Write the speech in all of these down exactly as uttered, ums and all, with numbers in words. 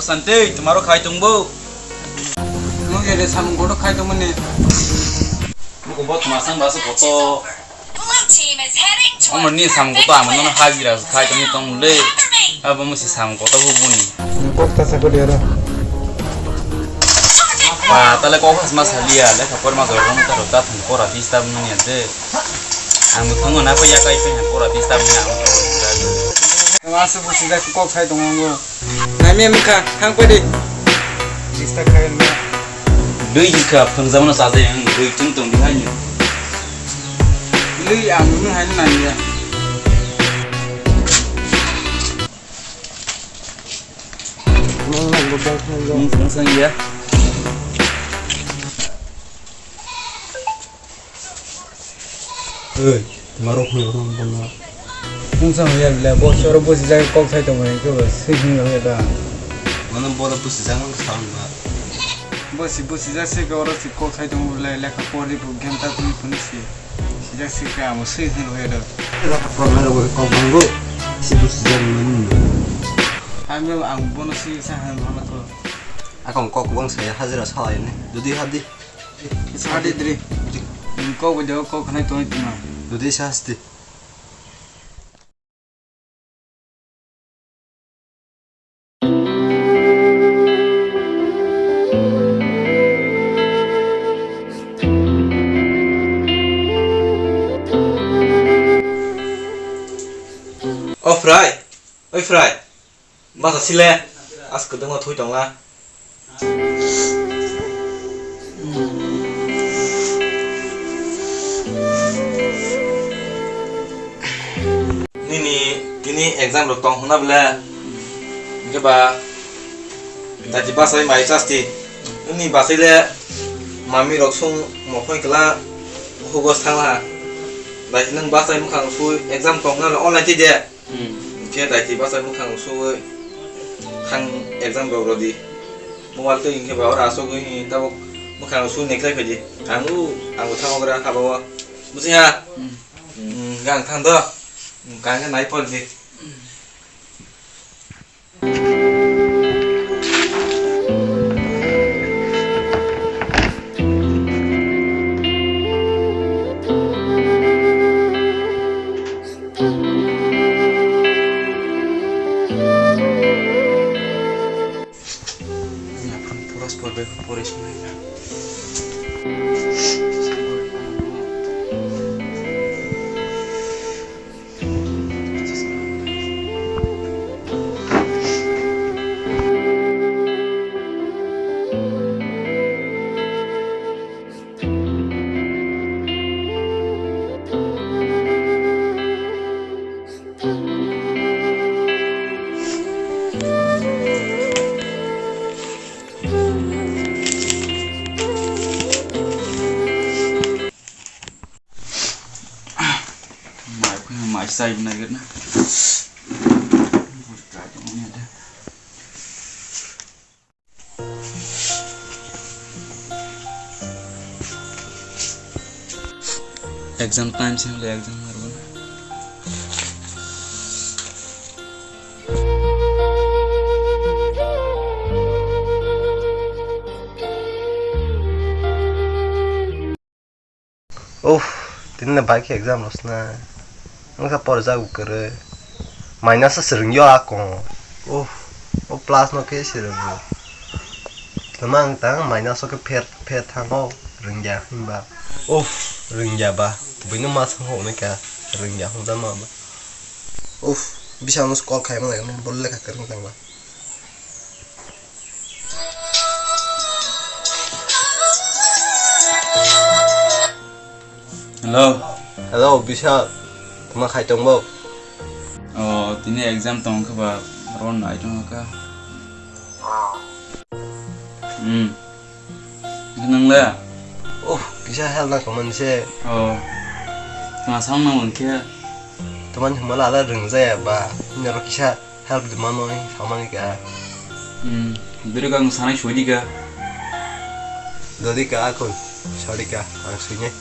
Tante, tomaro khai tongbo. Nung ere samung kotor khai tongmani. Nuko bo toma sang baso koto. Omorni samung koto amo nono hajira khai tongni tongmule. Abo musi samung koto hubuni. Kok ta sako diara. Ba, tale kok has mas halia, le kapor ma dorong ta rota thang kora disturb nung ya de. Ang bo thungo na ko ya kai pe kora disturb ni ang. Masa bo sida kok khai tongo. Nami mkha, hang padi. Sista khai na. Lui jika phungjamano sajai ang lui tung tong di haino. Lui ang nung haino nanya. Nung nang bodang khai. Nung sang ya. Oi, maro khun ro bono. Nung sa hoya le, bo soro bo sijak kok sai tong bai ko sui hing lo ya da. Mano bo bo sijak nang sa ba. Bo si bo sijak se ko ro si kok sai tong le, lekha pori bu game ta tuni tuni si. Sijak si ka mo sui hing lo ya da. Lekha pori lo bo kok bango. Si bo sijak mani. Ang ang bono si sa han lo na ko. Akong kok bang saya hajira sa ini. Dudi hadi. Sadi dri. Kok bo jago kok khanai tongwi tongma. Dudi sasti. O Fry, oi Fry. Basa sile, as kwdwngma thui tongla. Nini tini exam rok tong hwnna bwle, hwnkhe ba daiti bachai mai chasti. Nini bachai le mami rok sung mokoi kla hugos thangla. Daiti nwng bachai mwkhang sui exam tong hwnna online twi de. Hmm. Hwnkhe daiti bachai mwkhang suwi thang exam rok rwdi. Mobile twi hwnkhe ba oro asugwi tabuk mwkhang suwi naikhlai phaidi. Ang u, ang bo thango gra haba o. Buji ha? Hmm. Hmm, gang thang do. Hmm, gang khe nai pol di. Pura sport bai pore swnai na. Mai khuna mai sai nai gana. Exam time sing le exam harbo. Uff, tini na bai khe exam rwsna. Wngkha porjak bo kwrwi. Minus o swrwngyo akung. Uff, o plus no khe swrwngo. Tama wng tang minus o khe pher, pher thango rwngya hinba. Uff, rwngya ba. Buino ma swngkha hwnwi kha rwngya hwnjama ba. Uff, bisa no call khaima lai no bol lekha kwrwng tang ba. Hello. Hello, Bishal. Tama khai tong bo? O, tini exam tong khe ba, ron nai tong kha. Hmm. Nang le? Oh, kisa help na kaman se. O. Tama sang na mon khe. Tama ni hmala ala rung jaya ba. Ni ro kisa. Help di mano, eh, samani ka. Hmm, duri ka ang sanai soi di ka. Dodi ka akon, sorry ka, ang soi nai.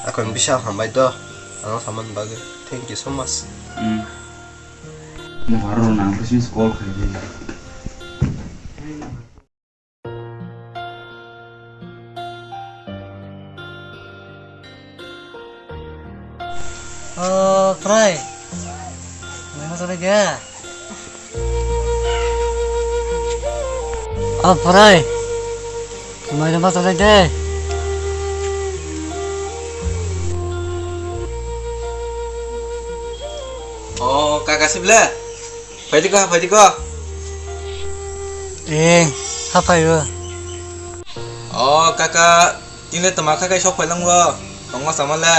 Akon bisa hambai to, ano saman bagwi. Thank you so much. Hmm. Baro nang khe call khai di. O Prai, mai ma chale de. O Prai, mai ma chale de. O kaka sible. Phaidi ko, phaidi ko. Eh, ha phaio. O kaka, tini le toma kha kai sok phailang bo. Tongma sama le.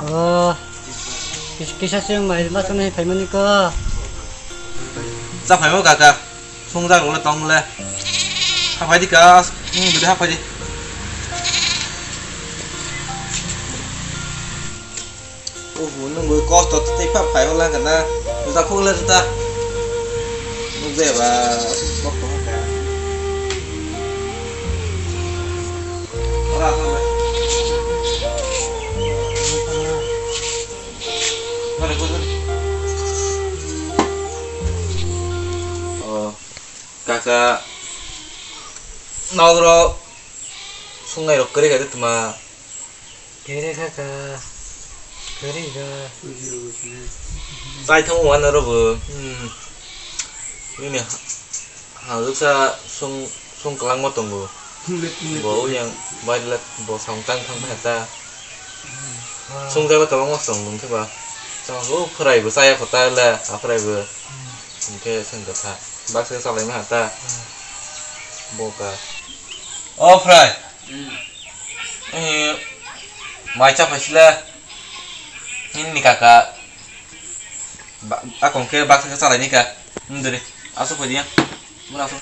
O, kis-, kisa se mai ma sone phaimani ko. Cha phaimo kaka. Sung jak le tong le. Ha phaidi ka. Hmm, bide ha phaidi. Uhu, nungwi kosto tei pha phai hola kana. Juta khuk le juta. Nungwi ba kosto kha. Ora, ora. Ora, ora. Oh, kaka. Nogro sungai rok kari kari tuma. Kere kaka, kere ka. Chai thango wana robo. Hmm. Nini ha-, hangsa sung, sung kalangma tongo. Bo yang bai le bo song tang thang ta. Sung jala kabang ma song nung khe ba. Song o phrai bo chaya khota le, a phrai bo. Hingke seng kotha. Baksa salai ma ta. Boka. O phrai. Hmm. Eh, mai cha phai sila. Nini kaka. Ba, akong khe baksa khe salai ni ka. Ndri. Aso phai dia. Mura aso.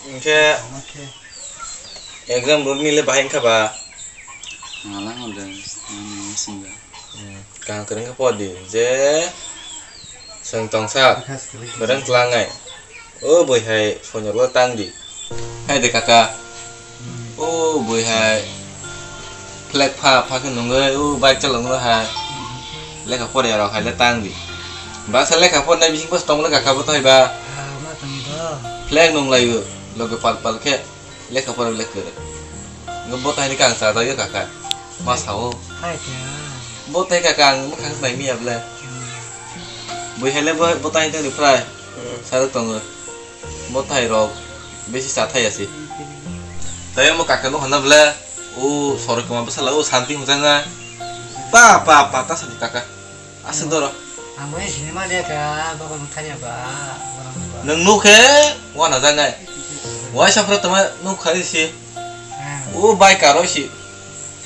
Hingke exam runi le bahai wngkha ba? Ngalang hondeng, nini singa. Hmm, kaham kwrwng khe podi, je chwng tongsa, kwrwng tlangnai. O bwihai phunukgo tang di. Hai de kaka. O bwihai flag pha, pha khe nungwi, o bike chalok nungwi hai. Lekha porya rok hai le tang di. Baksa lekha pornai bising bwswk tongmani kaka bo to hai ba. Flag nung lai o, loge pal pal khe. Lekha pora le kwrwi. Ngo bo tai ni kang cha da yo kaka. Ma sao. Hai kya? Bo tai kaka ang mwkhang nai miya ble. Hmm. Bui hele bo, bo tai ni phrai. Hmm. Saruk tongo. Bo tai rok besi sa thai asi. Tai mo kaka no hana ble. O sorok ma bwsala o santi hujanga. Pa, pa, pa, ta santi kaka. Aswk doro. Ang bai sinima de ka, bokol thani ba, borok ba. Nwng nuk khe wana janai. Waisa phra tama nuk khari si. Ah. O bai karoi si.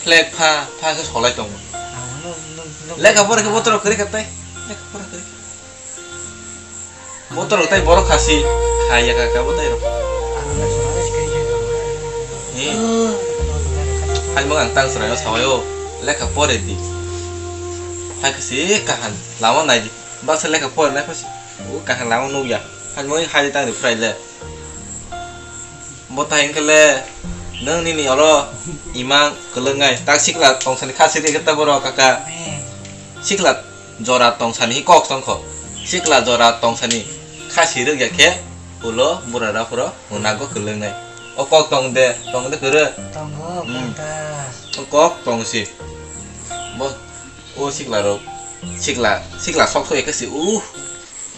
Flag pha, pha khe solai tongo. Ang nuk, nuk, nuk. Lekha pora khe botorok kwrwi kha tai. Lekha pora kwrwi. Botorok tai borok khasi. Khaya kha kha bo tai rok. Ang nuk sona de screen shot. Eh. Hai mung ang tang srai o sawai o. Lekha pore di. Hai khe se kaham lama nai di. Baksa lekha pore nai pha se. O kaham lama nukya. Hai mui hai tang ri phrai le. Bo tai hwnkhe le nwng nini oro imang kwlwng nai. Tak sikla tong sani kha siri khe ta borok kaka. Sikla jora tong sani hi kok tong kho. Sikla jora tong sani kha siri ya khe ulo bura ra phuro. Hwnakgo kwlwng nai. O kok tong de, tong de kwrwi. Tongo, hmm. Kok ta. O kok tong si. Bo, o sikla rok, sikla, sikla sok sok ekhe si, uh.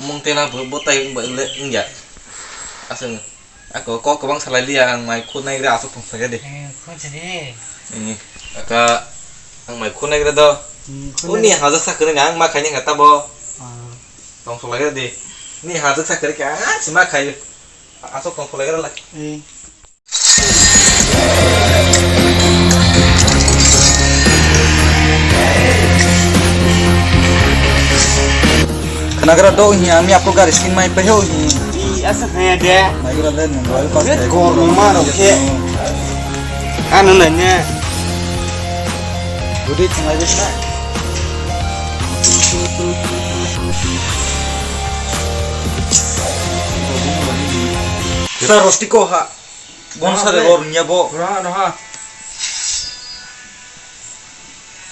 Mung tela bo, bo tai wng ba le wng ya. Aswng, ako kok kwbang salai liya, ang mai khut nai gra aswk tong sa de. Eh, khut sa de. Ini, aka, ang mai khut nai gra do. Hmm, khut nai. Uni hajak sa kwrwi ang ma khaini kha tabo. Ah. Tong sok lai gra di. Ni hajak sa kwrwi kha, ah, si ma khai. Aswk tong kholai gra lai. Eh. Khnagra do hi ami apo gari skin mai pehe hi. I asa khaya de. Mai gra le nung bai pas. Red kor ma ro khe. Ano na ne. Budi thangai bes na. Sa rosti ko ha. Bon sa de bor nya bo. Roha, roha.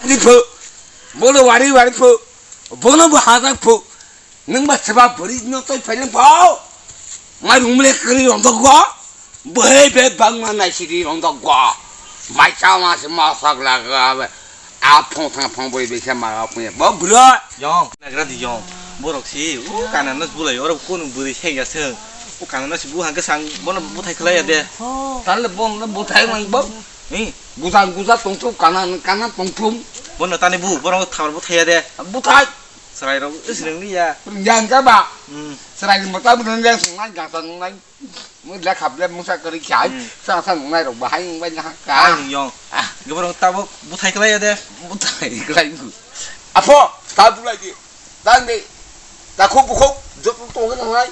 Wari phu. Bono wari wari phu. Bono bo hajak phu. Nwng ba seba bwrwi no toi phaileng pho. Mai rung mle kwrwi rong dok go. Bwhai be bangma naisiri rong dok go. Mai cha ma se ma sak la ga be. A phong thang phong boi be se ma ga pung bo bro. Yong, nagra di yong. Borok si, u kana no bulai oro kunu bwrwi se ya se. U kana no si bu hang ke sang bono buthai khlai ya de. Tal le bon no buthai mang bo. Ni, buthang buthang tong chu kana kana tong thum. Bono tani bu, bono thar buthai ya de. Buthai. Chwrairok swrwng liya. Yang ka ba? Hmm. Chwraini mata bwrwng le swngnai, jangsa nungnai. Mui le khap le musa kwrwi khai, hmm, sa sa nungnai rok bahai wng bai na ka. Ang yong. Ah. Goborok tabuk buthai kwlai ya de. Buthai kwlai bu. Apo, ta bulai di. Tang di. Takhuk bukhuk, joto tongwi nangnai.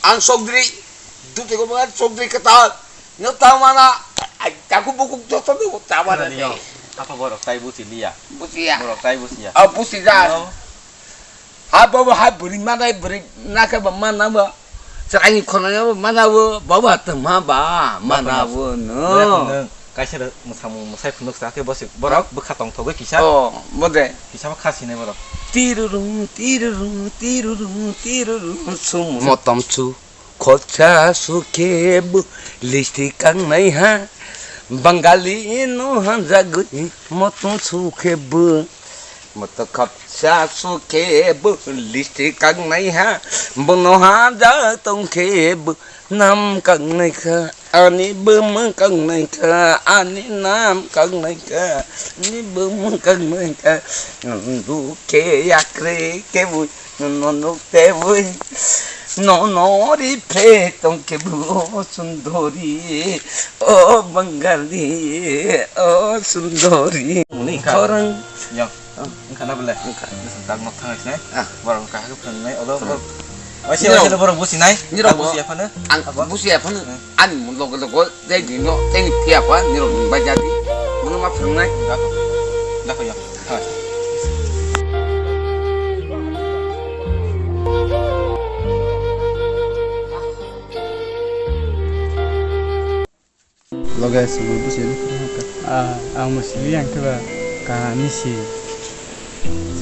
Ang sokdri, dutego mangan sokdri kwtal. No tamana, ai, takhuk bukhuk joto no tamana. Ani yong. Apa borok tai busi liya? Busiya. Borok tai busiya. Oh, busi ja. No. Ha, baba, ha, buri mana, buri naka ba mana ba. Chwraini khonani ba mana ba, baba tama ba, mana ba no. Kaisa mwsamung mwsai phunuk sa khe bosi borok bwkha tongthogwi kisa. Oh, bode. Kisa ba kha sinai borok. Tiruru, tiruru, tiruru, tiruru, sum. Motom su, khotsa su khe bu, listi kangnai ha. Bangali no hanjagwi, motom su khe bu. Moto khopsa su khe bo listi kangnai ha, bono ha ja tong khe bo nam kangnai kha, ani bwmwng kangnai kha, ani nam kangnai kha, ani bwmwng kangnai kha. Ndu khe yakre khe bo nono khe bo nono ri phe tong khe bo sundori, o Bangali, o sundori. Muni kha. Khorang. Yang. Wngkha na bole? Wngkha. Bwswk tak nok thang sinai. Ah. Borok wngkha hakhe phwrwngnai. Olo, olo. Waisa, waisa borok businai. Nirok busi aphano. Ang busi aphano. Hmm. Ani logo logo, tei ni no, tei ni phiya pha, nirok ni bai jadi. Bono ma phwrwngnai. Dakho. Dakho ya. Ha. Loge sumui busi ni phwrwng kha. Ah, ang musili yang khe ba kaham ni si.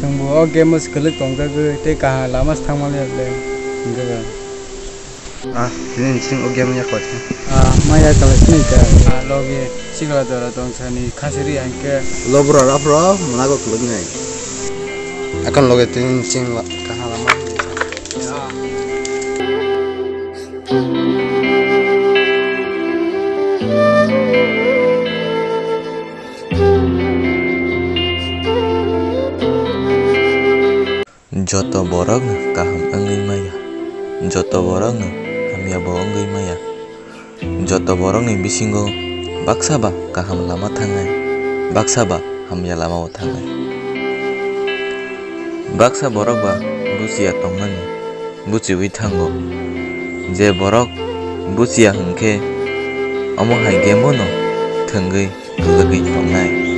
Chwng bo o game o swkali tong jagwi tei kaham lama se thang mani le hingke ba. Ah, tini sing o game ya koi. Ah, Maya kalasni ka. Ah, loge sikla dora tong sani khasiri hangke. Lobra raphro manago khuluknai. Akan loge tin sing la kaham lama. Joto borokno kaham wngwi maya, joto borokno hamya bo wngwi maya. Joto borokni bisingo baksa ba kaham lama thangnai, baksa ba hamya lamao thangnai. Baksa borok ba buchiya tongmani buchiwi thango, je borok buchiya hwnkhe omo hai khe bono thwngwi kwlwgwi tongnai.